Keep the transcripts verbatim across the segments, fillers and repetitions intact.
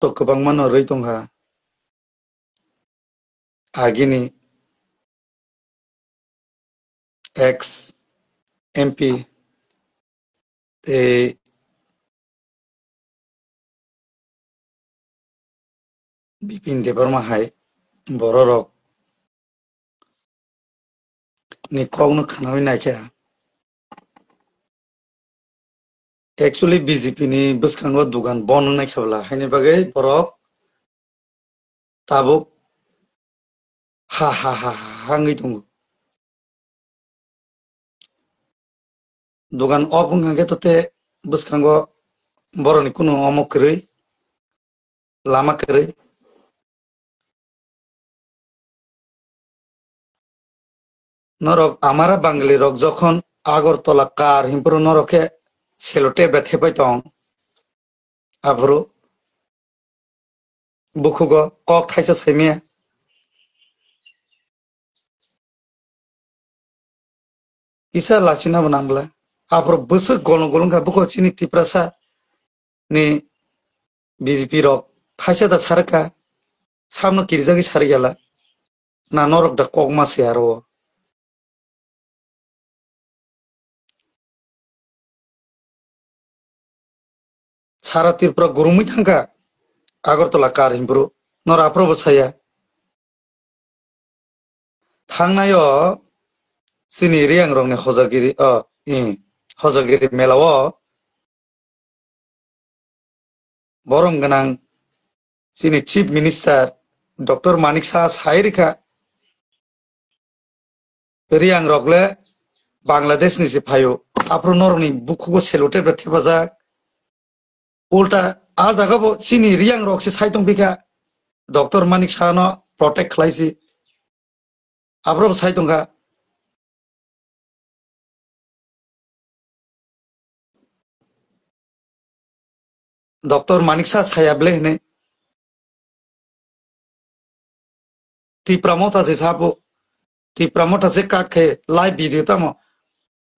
to kwbangma no rwi tongkha. Agini ex M P tei Bipin Debbarma hai bororok ni kokno khnawi naikha. Actually, B J P ni bwskango dugan bon wngnai khe bwla, haini bagwi borok tabuk ha ha ha ha ha wngwi tongo. Dugan off wngkha khe to tei bwskango borokni kunu omo kwrwi, lama kwrwi. Norok amara Bangali rok jokhon Agartala kar himpuru norok khe sellotape bai thepai tong. Aphuru bukhugo kok thaisa saimaya. Kisa lachina bo nang bwla. Aphuru bwswk golong golong kha bukhugo chini Tiprasa ni B J P rok thaisa da sarwkha, samno kirijagwi sarwi yala. Na norok da kokma se aro o. Sara Tripura gurumwi thangkha Agartala kar himpuru. Nor aphuru bo saya. Thangnai o chini Riang rokni hojagiri, o, i, hojagiri mela o borom gwnang chini Chief Minister Doctor Manik Saha sai rikha, Riang rok le Bangladesh ni se phaio, aphuru norokni bukhugo sellotape rok thepajak. Ulta a jaga bo chini Riang rok se sai tong phikha, Doctor Manik Saha no protect khlai si. Aphuru bo sai tongkha. Doctor Manik Saha saya ble hine. Tipra Motha se sabo. Tipra Motha se kat khe live video tamo.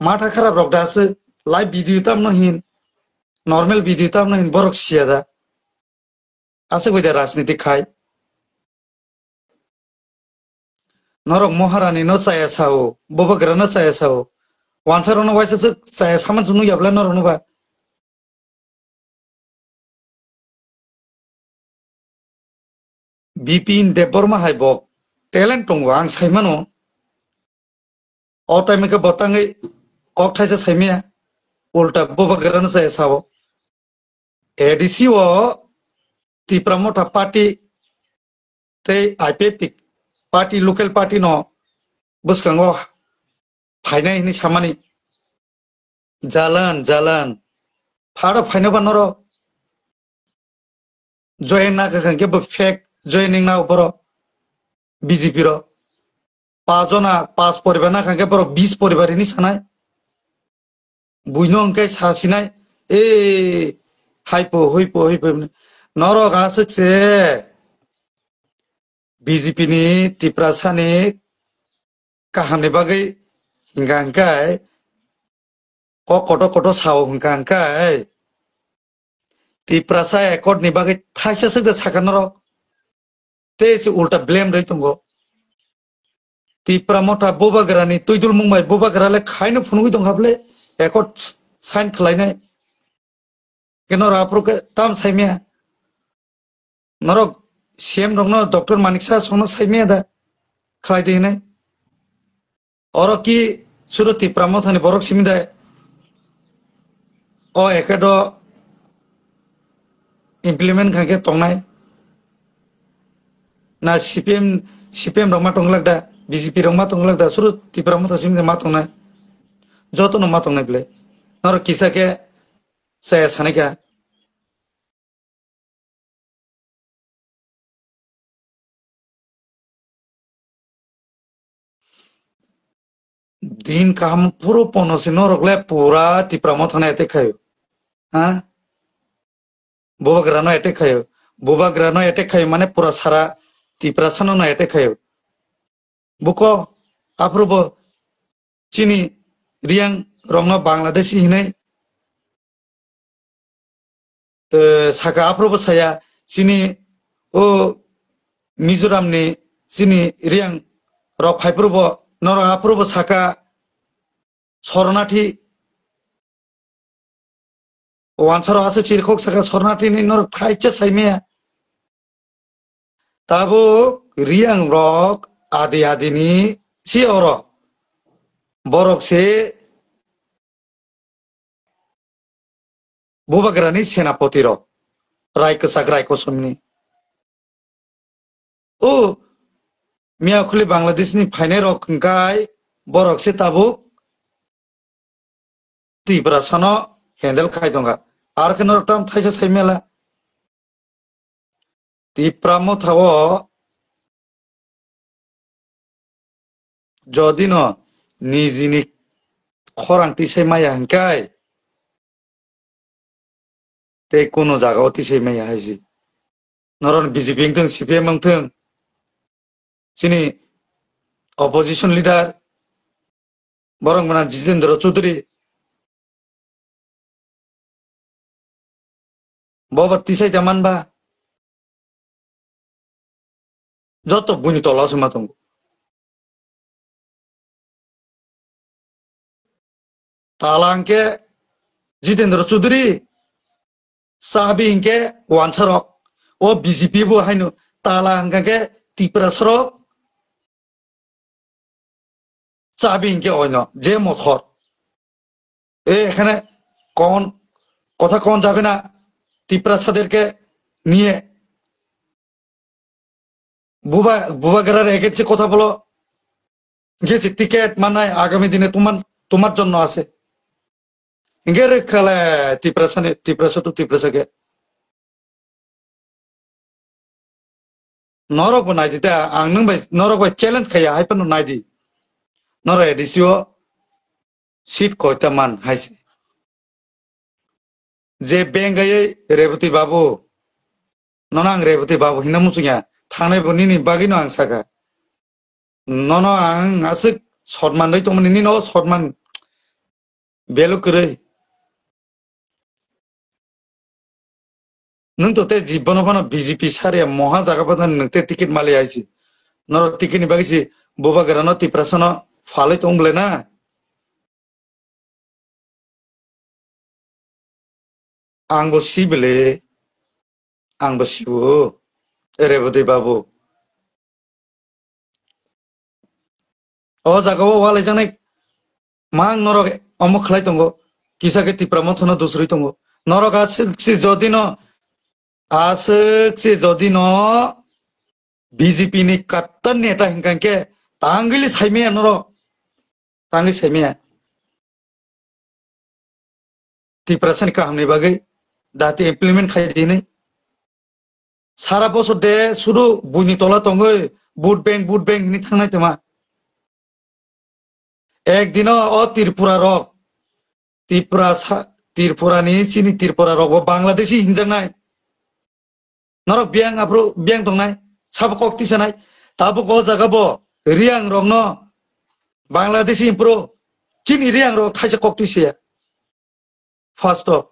Matha kharap rok da se live video tam no hin. Normal video tam no hin borok siya da. Aswk bai da rajniti khai. Norok Maharani no chaya sao, Bubagra no chaya sao. Wansa rok no waisa swk chaya sama chunu yabla norok no ba. Bipin Debbarma hai bo talent tongo ang sai mano. O time khe bo tangwi kok thaisa saimaya, ulta Bubagra no chaya sao. A D C o Tipra Motha party tei I P F T party, local party no bwskango phainai hinwi samani. Jalan, jalan. Pharo phaino ba norok. Join na kha khe bo fake joining na boro B J P ro. Pas jona, pas poribar na kha khe boro bis poribar hinwi sanai. Buino hwnkhe sasinai, "E, haipo, hoipo, hoipo," hwnwi. Norok aswk se B J P ni Tiprasa ni kahamni bagwi hingka hingkai kok kotor kotor sao hingka hingkai Tiprasa accord ni bagwi thaisa swk da sakha norok. Tei se ulta blame rwi tongo. Tipra Motha Bubagra ni twidul mung bai Bubagra le khaino phunugwi tongkha bwle accord sign khlainai. Khe norok aphuru khe tam saimaya. Norok C M rokno Doctor Manik Saha songno saimaya da khlai di hinwi. Oro ki suro Tipra Mothani borok simi da o accord o implement kha khe tongnai. Na C P M, C P M rok ma tonglak da, B J P rok ma tonglak da, suro Tipra Motha simi da ma tongnai. Joto no ma tongnai bwle. Norok kisa khe chaya sanai kha. Din kaham phuru pono si norok le pura Tipra Mothano attack khayo. Ha? Bubagra no attack khayo. Bubagra no attack khayo mane pura sara Tiprasa no attack khayo. Buko aphuru bo chini Riyang rokno Bangladeshi hinwi, eh, saka aphuru bo saya chini o Mizoram ni chini Riyang rok phaiphuru bo norok aphuru bo saka Sornathi wansaro ase chirikhok saka Sornathi ni norok thaisa saimaya. Tabuk Riyang rok adi adi ni si oro borok se Bubagrani senapoti rok, rai kwchak rai kosomni. O miyakhuli Bangladeshni phainai rok hwnkhe borok se tabuk Tiprasano handle khai tongkha. Ar khe norok tam thaisa sai mela. Tipra Motha o jodi no nijini khorang tisai maya hwnkhe tei kuno jaga o tisai maya hai si. Noron B J P wngthung, C P M wngthung, chini opposition leader borok mwnang Jitendra Chaudhary bo ba tisai ta man ba. Joto buini tola o se ma tongo. Tala hwnkhe Jitendra Chaudhary, chabi hwnkhe wansarok. O B J P bo haino tala hwnkhe Tiprasarok, chabi hwnkhe oino je mothor. এ এখানে কোন কথা কোন যাবে না? তিপ্রাসাদেরকে নিয়ে বুবা বুবাগ্রার এগেন্সে কথা বলো। গেছি টিকিট মানায় আগামী দিনে তোমার তোমার জন্য আছে। Hingke rwkhale Tiprasani Tiprasa to Tiprasa ke. Norok bo naidi ta, ang nwng bai, norok bai challenge khaiya, hai phano naidi. Norok A D C o seat koita man hai se. Je bengaiwi Reboti Babu, nono ang Reboti Babu hinna muchungya, thangnai bo nini bagwino ang sakha. Nono ang aswk sotman rwi tongmani, nini o sotman belu kwrwi. Nwng to tei jibono phano B J P sariya moha jaga phano nwng tei ticket mali aisi. Norok ticket ni bagwi si bubagrano Tiprasano phalwi tong bwle na? Ang bo si bwle, ang bo sibo, Reboti Babu. O jaga o walaijaknai mang norok omo khlai tongo, kisa khe Tipra Mothano dusrwi tongo. Norok aswk se jodi no, aswk se jodi no B J P ni kattan neta hinkha khe tangwili saimaya norok, tangwi saimaya. Tiprasani kahamni bagwi dati implement khai dinai. Sara bosor de sudu buini tola tongwi vote bank, vote bank hini thangnai tongma. Ek dino o Tripura rok, Tripura sa-, Tripura ni chini Tripura rok bo Bangladeshi hinjaknai. Norok biyang aphuru biyang tongnai, sabo kok tisanai. Tabuk o jaga bo Riyang rokno Bangladeshi aphuru chini Riyang rok thaisa kok tisaya. First o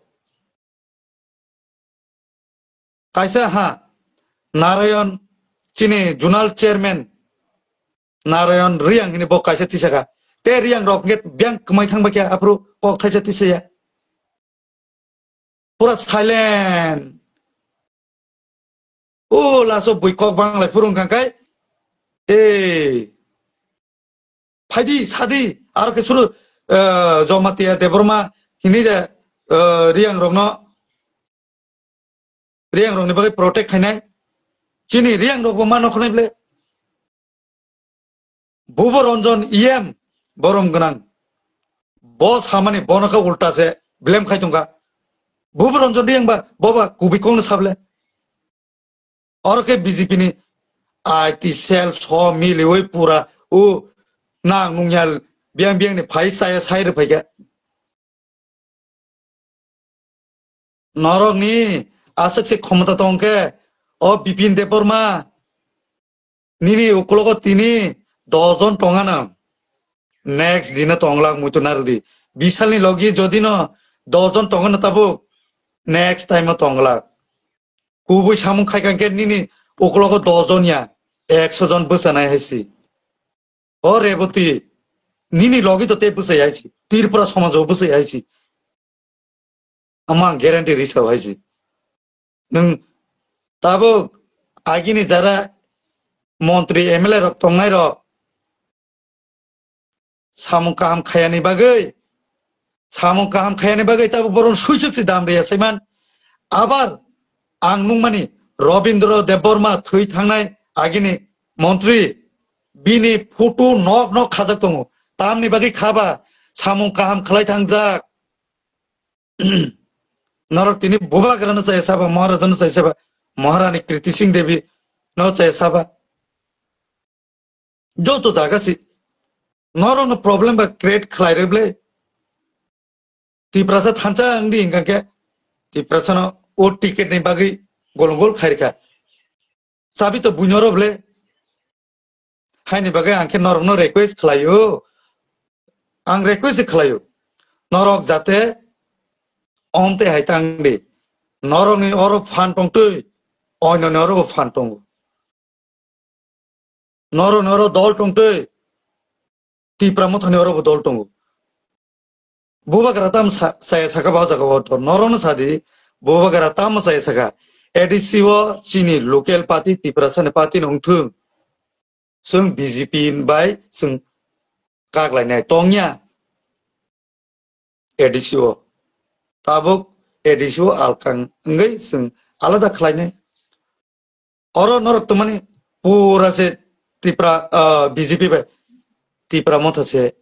kaisa ha Narayan chini zonal chairman Narayan Riyang hini bo kaisa tisaka. Te Riyang rok hwnkhe biyang kwmai thangba khe aphuru kok thaisa tisaya. Pura silent. O laso bui kok banglai phuru wngkha khe, e, phaidi, sadi, aro khe suru, eh, Jamatia Debbarma hini de, eh, Riyang rokno, Riyang rokni bagwi protect khainai. Chini Riyang rokbo ma nokhnai ble. Bubo Ranjan E M borom gwnang. Bo samani bono khe ulta se blame khai tongkha. Bubo Ranjan Riyang ba, bo ba kubui kokno sable. Oro khe B J P ni I T cell so miliwi pura o nang nungya biyang biyang ni phai chaya sai rw phaikha. Norokni aswk se khomota tong khe o Bipin Debbarma nini ukologo tini dos jon tongana. Next dino tonglak muitu narwdi. Bisalni logi jodi no dos jon tongana tabuk next time o tonglak. Kubui samung khai kha khe nini uklogo dos jon ya, ekso jon bwchanai hai si. O Reboti, nini logi to tei bwchai hai si. Tripura somaj o bwchai hai si. Ama ang guarantee risao hai si. Nwng tabuk agini jara montri M L A rok tongnai rok samung kaham khayani bagwi, samung kaham khayani bagwi tabuk boron suichuk si dam riya saiman. Abar ang nungmani Robindra Debbarma thwi thangnai agini montri bini photo nok nok khajak tongo. Tamni bagwi khaba samung kaham khlai thangjak. Norok tini bubagrano chaya saba, Maharajano chaya saba, Maharani Kriti Singh Devi no chaya saba. Joto jaga si norokno problem ba create khlai rw ble. Tiprasa thansa wng di hingka khe Tiprasano o ticket ni bagwi golong gol khai rwkha. Chabi to buino rw ble. Haini bagwi ang khe norokno request khlaio. Ang request khlaio. Norok jate omte hai tang di. Norokni oro phan tongtwi, oinoni oro bo phan tongo. Norokni oro dol tongtwi, Tipra Mothani oro bo dol tongo. Bubagra tam sa-, chaya saka ba o jaga o to norokno sadi, bubagra tam chaya saka. A D C o chini local party, Tiprasani party no wngthung. Chwng B J P bai chwng kak lainai tongya A D C o. Tabuk A D C o alkang wngwi chwng alada khlainai. Oro norok tongmani pura se Tipra, ah, B J P bai Tipra Motha se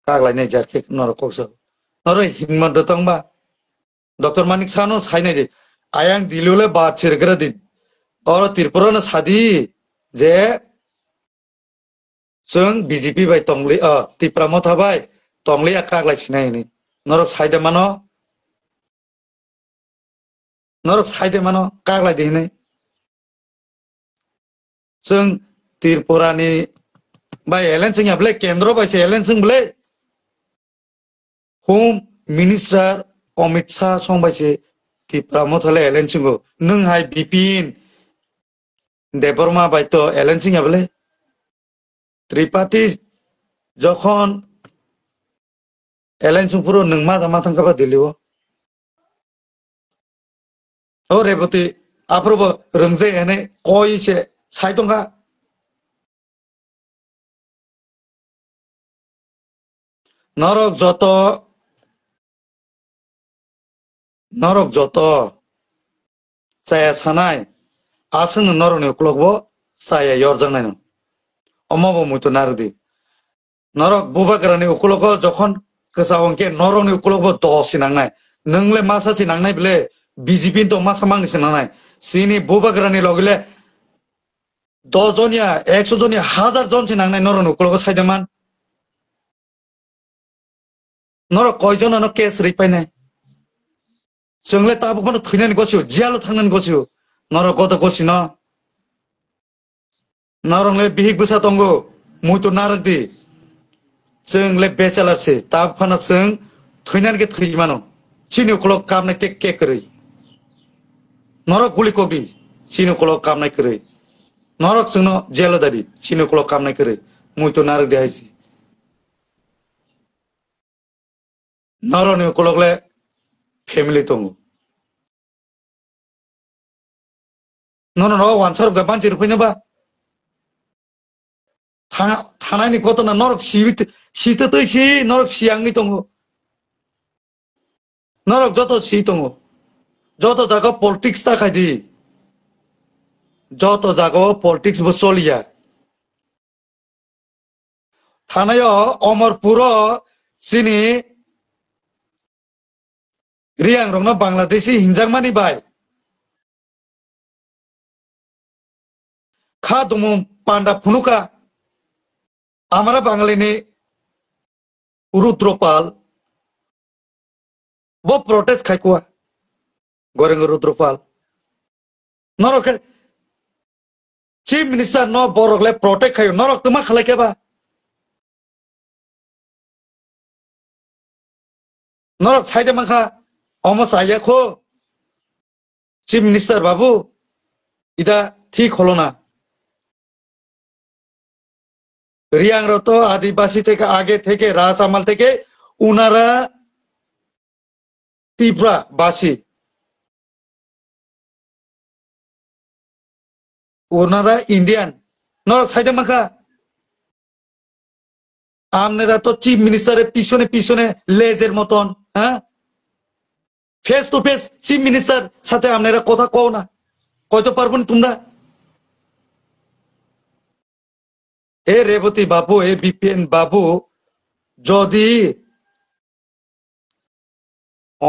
kak lainai jar khe norok kok sa. Norok himma do tong ba? Doctor Manik Saha no sai nai di. Ayang Dilli le ba chirgra di. Oro Tripura no sadi je chwng B J P bai tongli, ah, Tipra Motha bai tongli a kak lai sinai hinwi. Norok sai de mano? Norok sai de mano kak lai di hinwi? Chwng Tripura ni bai alliance wngya ble, kendro bai se alliance wng ble. Home Minister Amit Shah song bai se Tipra Motha le alliance wngo. Nwng hai Bipin Debbarma bai to alliance wngya ble. Tripathi jokhon alliance wngphuru nwng ma da ma thangkha ba Delhi o. O Reboti, aphuru bo rwngjak hwnwi koi se sai tongkha. Norok joto, norok joto chaya sanai, aswkno norokni ukulok bo chaya yorjaknaino. Omo bo muitu narwkdi. Norok bubagrani ukulogo jokhon kwchao hwnkhe norokni ukulok bo dos si nangnai. Nwng le masa si nangnai bile B J P ni to masa mangni si nangnai. Chini bubagrani logi le dos jon ya, ekso jon ya, hazar jon si nangnai norokni ukulogo sai de man. Norok koi jon ano case ri painai? Chwng le tabuk phano thwinani gosio, jail o thangnani gosio. Norok goda gosino. Norok le bihik bwsa tongo, muitu narwk di. Chwng le bachelor se, ta phano chwng thwinani khe thwi mano. Chini ukulok kapnai khe, khe kwrwi. Norok guli kok di, chini ukulok kapnai kwrwi. Norok chwngno jail o dadi, chini ukulok kapnai kwrwi. Muitu narwk di hai se. Norokni ukulok le family tongo. Nono no wansarok da banchi rwphai no ba. Tha-, thanai ni koto na norok si, si to twi si, norok si ang ni tongo. Norok joto si tongo. Joto jaga politics ta khai di. Joto jaga o politics bo choliya. Thanaio Omorpuro chini Riyangrokno Bangladeshi hinjakmani bai kha dumu panda phunuka amara Bangalini Rudropal bo protest khaikua. Goreng Rudropal. Norok khe Chief Minister no borok le protect khayo, norok tuma khalai khe ba? Norok sai de mankha, omo chaya kho. Chief minister বাবু, এটা ঠিক হলো না। রিয়াংরা তো আদিবাসী থেকে, আগে থেকে, রাজ আমল থেকে ওনারা ত্রিপুরা বাসী, ওনারা ইন্ডিয়ান। নরক সাইডে মাখা। আপনারা তো চিফ মিনিস্টারের পিছনে পিছনে লেজের মতন, হ্যাঁ? Face to face chief minister সাথে আপনারা কথা কও না, কইতে পারবো না তোমরা। এ রেবতী বাবু, এ বিপিএন বাবু, যদি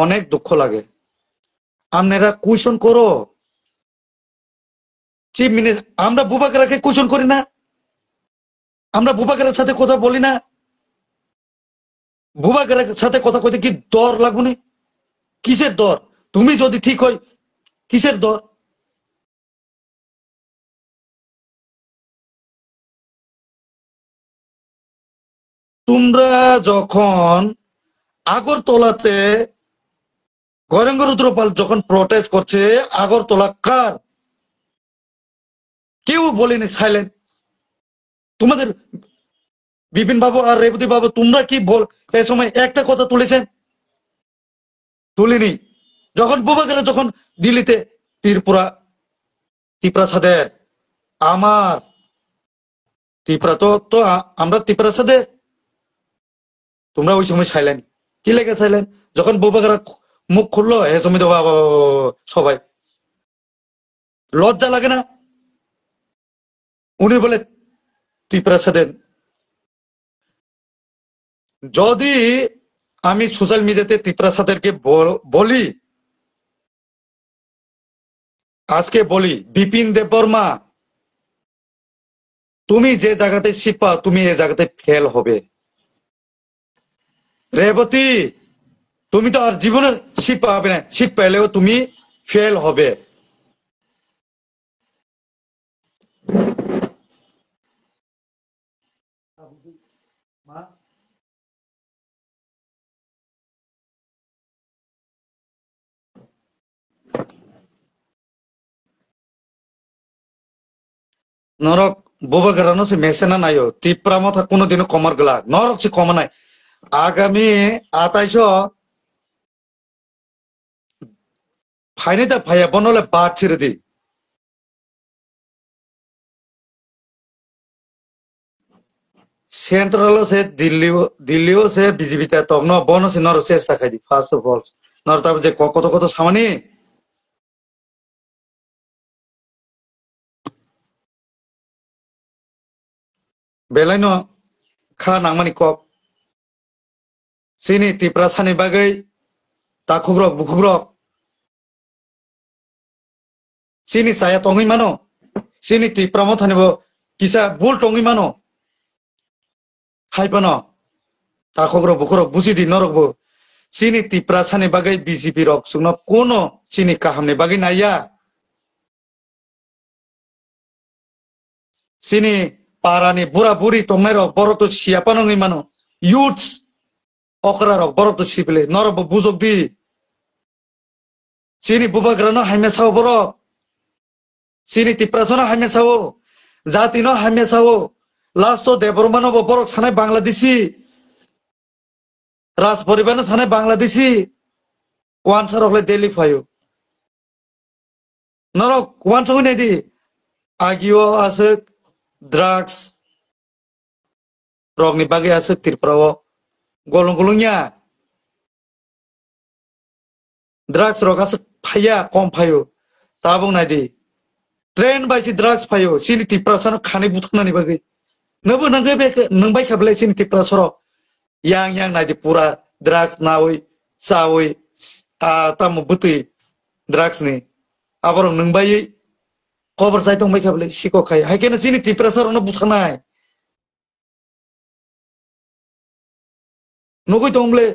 অনেক দুঃখ লাগে, আপনারা কুয়েশন করো। চিফ মিনিস্টার, আমরা বুবাগ্রাকে কুয়েশন করি না? আমরা বুবাগ্রার সাথে কথা বলি না? বুবাগ্রার সাথে কথা কইতে কি ডর লাগবো নি? কিসের ডর? তুমি যদি ঠিক হয়, কিসের ডর? তোমরা যখন আগরতলাতে গৌরাঙ্গ রুদ্রপাল যখন প্রটেস্ট করছে, আগরতলা কার? কেউ বলেনি, সাইলেন্ট। তোমাদের বিপিন বাবু আর রেবতী বাবু, তোমরা কি বল, এ সময় একটা কথা তুলেছেন? তুলিনি। যখন বুবাগ্রা যখন দিল্লিতে ত্রিপুরা, ত্রিপুরা সাদের আমার ত্রিপুরা তো, তো আ-, আমরা ত্রিপুরা সাদের, তোমরা ওই সময় সাইলেন্ট। কি লেগে সাইলেন্ট? যখন বুবাগ্রা খু-, মুখ খুললো, এ সময় তো বাবা, বাবা, বাবা, বাবা, সবাই লজ্জা লাগে না? উনি বলে ত্রিপুরা সাদের। যদি আমি সোশ্যাল মিডিয়াতে ত্রিপুরা সাদেরকে বল-, বলি, আজকে বলি, বিপিন দেববর্মা, তুমি যে জায়গাতে সিট পাও, তুমি এই জায়গাতে ফেল হবে। রেবতী, তুমি তো আর জীবনে সিট পাবে না, সিট পেলেও তুমি ফেল হবে। Norok bubagrano se mesena naio, Tipra motha kuno dino komar glak, norok se koma nai. Agami ataiso phaini ta phaya bono le bat siri di. Central o se Delhi o, Delhi o se B J P ta tokno, bono se norok chesta khai di, first of all. Norok tabuk je ko-, koto koto samani. Belai no kha nangmani kok. Chini Tiprasani bagwi takhukrok bukhukrok chini chaya tongwi mano. Chini Tipra mothani bo kisa bul tongwi mano. Hai phano takhukrok bukhukrok buji di norok bo. Chini Tiprasani bagwi B J P rok chwngno kuno chini kahamni bagwi naiya. Chini parani bura buri tongnai rok, borok to siya phano wngwi mano. Youths, okra rok, borok to sibili, norok bo bujok di. Chini bubagra no hamya sao borok. Chini Tiprasa no hamya sao. Jati no hamya sao. Last to Debbarma no bo borok sanai Bangladeshi. Raj Poribar no sanai Bangladeshi. Wansa rok le Delhi phaio. Norok uansuk nai di, agio aswk drugs rokni bagwi aswk Tripura o golong golong ya. Drugs rok aswk phaiya, kom phaio. Tabuk nai di, train bai si drugs phaio, chini Tiprasa no khanwi butharnani bagwi. Nwbo nangkhe be, nwng bai kha belai chini Tiprasa rok. Yang yang nai di pura drugs nawi, chawi, ah, tamo bwtwi drugs ni. Aborok nwng bai kobor chai tong bai kha belai siko khai. Hai khe no chini Tiprasa rok no butharnai. Nugui tong bole.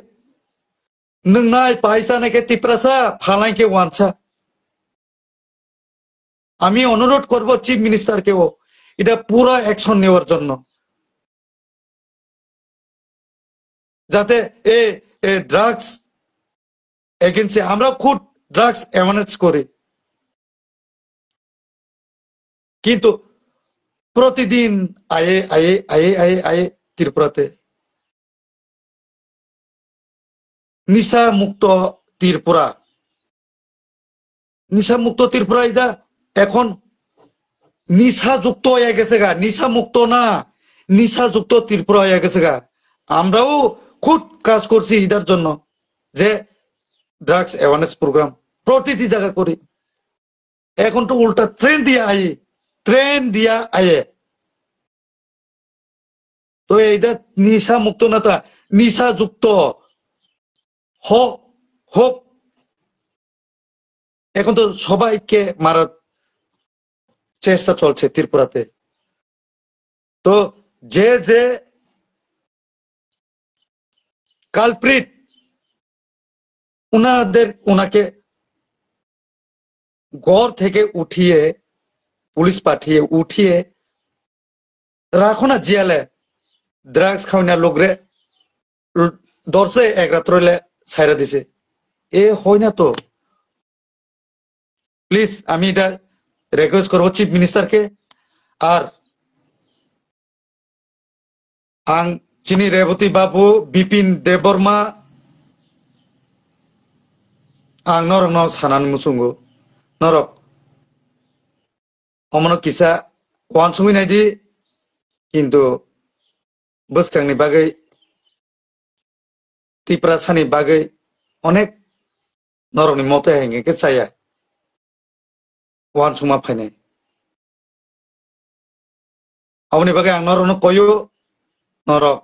Nwng nai paisa nai khe Tiprasa, phalai khe wansa. আমি অনুরোধ করব চিফ মিনিস্টারকেও, এটা পুরা অ্যাকশন নেওয়ার জন্য, যাতে এই, এই ড্রাগস এগেইনস্টে আমরা খুব ড্রাগস অ্যাওয়ারনেস করি। Kintu protidin aye, aye, aye, aye, aye Tripurate. Nisa mukto Tripura. Nisa mukto Tripura ida ekhon nisa jukto oya gese ga, nisa mukto na, nisa jukto Tripura oya gese ga. আমরাও খুব কাজ করছি এটার জন্য, যে drugs awareness program প্রতিটি জায়গা করি। এখন তো উল্টা ট্রেন দিয়া আই, ট্রেন দিয়া আয়ে। তো এইটা নিশা মুক্ত না, তা নিশা যুক্ত হ-, হোক। এখন তো সবাইকে মারার চেষ্টা চলছে ত্রিপুরাতে। তো যে যে কালপ্রিট, ওনাদের, ওনাকে ঘর থেকে উঠিয়ে, পুলিশ পাঠিয়ে উঠিয়ে রাখো না জিয়ালে, ড্রাগস খাওয়াই না লোকরে, ল-, ধরছে এক রাত্র হইলে ছাইরা দিছে। এ হয় না তো। প্লিজ, আমি এটা রিকোয়েস্ট করবো চিফ মিনিস্টারকে। আর আং chini Reboti Babu, Bipin Debbarma, ang norokno sanani muchungo. Norok omono kisa uansugwi naidi, kintu bwskangni bagwi, Tiprasani bagwi onek norokni mote hai hwnkhe chaya uansukma phainai. Aboni bagwi ang norokno koyo, norok